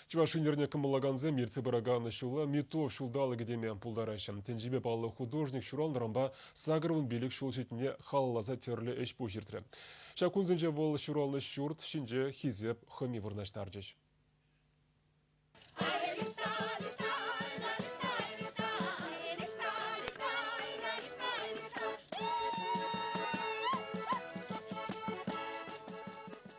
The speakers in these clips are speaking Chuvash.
Чӑваш ӳнерне кӑмӑллакансем ертсе пыракан ҫула Митов ҫулталӑкӗ теме пултараҫҫӗ. Тӗнчипе паллӑ художник ҫуралнӑранпа 85 ҫул ҫитнине халалласа тӗрлӗ ӗҫ-пуҫ иртрӗ. Ҫак кунсенче вӑл ҫуралнӑ ҫурт ҫинче хисеп хӑми вырнаҫтарчӗҫ.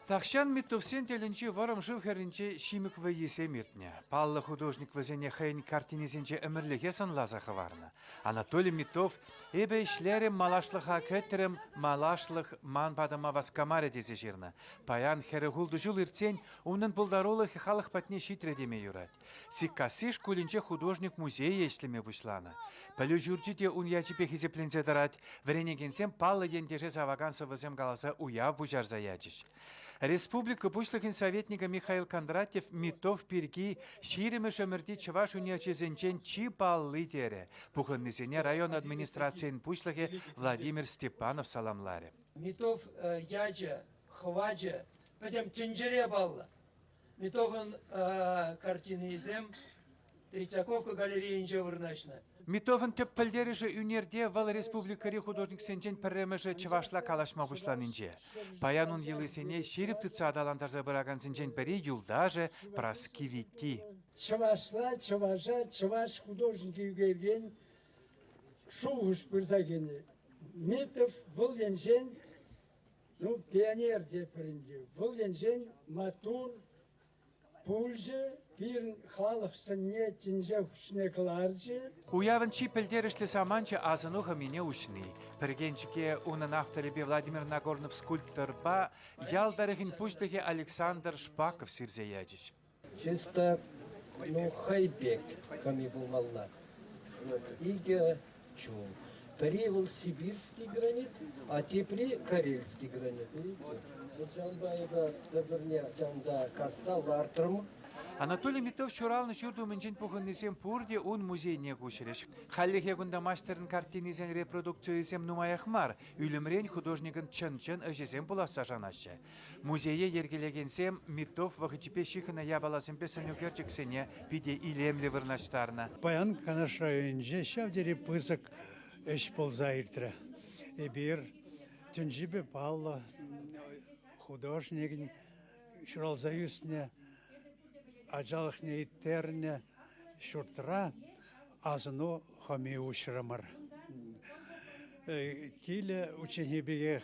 Тахҫан Миттовсен тӗлӗнчи вӑрӑм шыв хӗрринче ҫимӗк вӑййисем иртнӗ. Паллӑ художник вӗсене хӑйӗн картинисенче ӗмӗрлӗхе сӑнласа хӑварнӑ. Анатолий Миттов «Эпӗ ӗҫлерӗм, малашлӑха кӗтрӗм, малашлӑх ман патӑма васкамарӗ» тесе ҫырнӑ. Паян 46 ҫул иртсен унӑн пултарулӑхӗ халӑх патне ҫитрӗ теме юрать. Сиккасси шкулӗнче художник музейӗ ӗҫлеме пуҫланӑ. Пӗлӳ ҫурчӗ те ун ячӗпе хисепленсе тӑрать. Вӗренекенсем паллӑ ентеше савакан сӑвӑсем каласа уяв пуҫарса ячӗҫ. Республика Пуҫлӑхӗн советникӗ Михаил Кондратьев Миттов пирки ҫирӗмӗш ӗмӗрти чӑваш ӳнерҫисенчен чи палли терӗ. Пухӑннисене район администрацийӗн пуҫлӑхӗ Владимир Степанов саламларӗ. Миттов ячӗ, хӑвачӗ пӗтӗм тӗнчере паллӑ. Митохӑн картинисем Третьяковка галерейинче вырнаҫнӑ. Митохӑн тӗп пӗлтерӗшӗ ӳнерте вӑл республикӑри художниксенчен пӗрремӗшӗ чӑвашла калаҫма пуҫланинче. Паян ун йӑлисене ҫирӗп тытса аталантарса пыракансенчен пӗри юлташӗ Праски Витти. Чӑвашла чӑваша чӑваш художникӗ ӳкеркен шухӑш пырса кӗнӗ. Митов вӑл енчен Ну, пионер тетпӗр ӗнтӗ. Вӑл енчен маттур пулчӗ, пирӗн халӑх сӑнне тӗнче хушшине кӑларчӗ. Уявӑн чи пӗлтерӗшлӗ саманчӗ асӑну хӑмине уҫни. Пӗркенчӗке унӑн авторӗпе Владимир Нагорнов скульпторпа ял тӑрӑхӗн пуҫлӑхӗ Александр Шпаков сирсе ячӗҫ. Чисто, ну, хӑй пек хӑми пулмалла. Вот икӗ чул. Пӗри вӑл сибирский гранит, а тепри карельский гранит. Вот ҫавӑнпа эпӗ пӗр-пӗрне ҫавӑнта касса лартрӑм. Анатолий Миттов ҫуралнӑ ҫурт умӗнчен пухӑннисем пурте ун музейне куҫрӗҫ. Хальлӗхе кунта маҫтӑрӑн картинисен репродукцийӗсем нумаях мар, ӳлӗмрен художникӑн чӑн-чӑн ӗҫӗсем пуласса шанаҫҫӗ. Музее йӗркелекенсем Миттов вӑхӑчӗпе ҫыхӑннӑ япаласемпе сӑнӳкерчӗксене питӗ илемлӗ вырнаҫтарнӑ. Паян Канаш районӗнче ҫав тери пысӑк ӗҫ пулса иртрӗ. Эпир тӗнчипе паллӑ художникӗн ҫуралса ӳснӗ ачалӑхне ирттернӗ ҫуртра асӑну хӑми уҫрӑмӑр. Киле учени пекех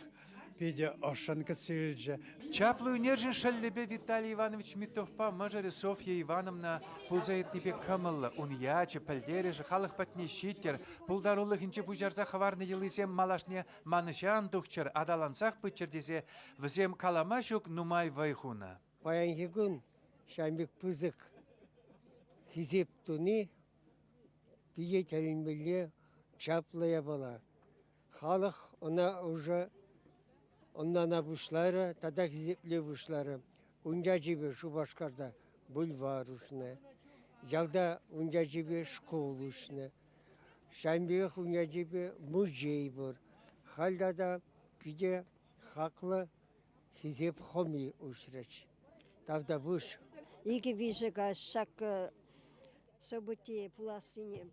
питӗ ӑшшӑн кӗтсе илчӗ. Чаплӑ ӳнерҫӗн шӑллӗпе Виталий Иванович Миттовпа мӑшӑрӗ Софья Ивановна пулса иртнипе кӑмӑллӑ. Ун ячӗ, пӗлтерӗшӗ халӑх патне ҫиттӗр, пултарулӑхӗнче пуҫарса хӑварнӑ йӑлисем малашне манӑҫа ан тухчӑр, аталансах пыччӑр тесе вӗсем калама ҫук нумай вӑй хунӑ. Паянхи кун ҫавӑн пек пысӑк хисеп туни питӗ тӗлӗнмелле чаплӑ япала. Халӑх ӑна уже ӑнлана пуҫларӗ тата хисепле пуҫларӗ. Ун ячӗпе Шупашкарта бульвар уҫнӑ, ялта ун ячӗпе шкул уҫнӑ. Ҫавӑн пекех ун ячӗпе музей пур. Халь тата питӗ хаклӑ Хисеп хӑми уҫрӗҫ. Тавтапуҫ. Икӗ-виҫӗ каҫ ҫак событи пулассине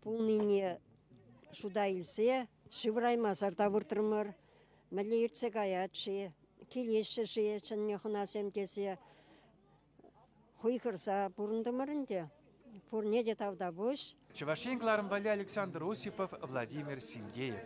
пулнине шута илсе ҫывӑраймасӑр та выртрӑмӑр. Мӗнле иртсе каять-ши, килеҫҫӗ-ши чӗннӗ хӑнасем тесе хуйхӑрса пурӑнтӑмӑр ӗнтӗ. Пурне те тавтапуҫ. Чӑваш Ен кӑларӑм валли Александр Осипов, Владимир Синдеев.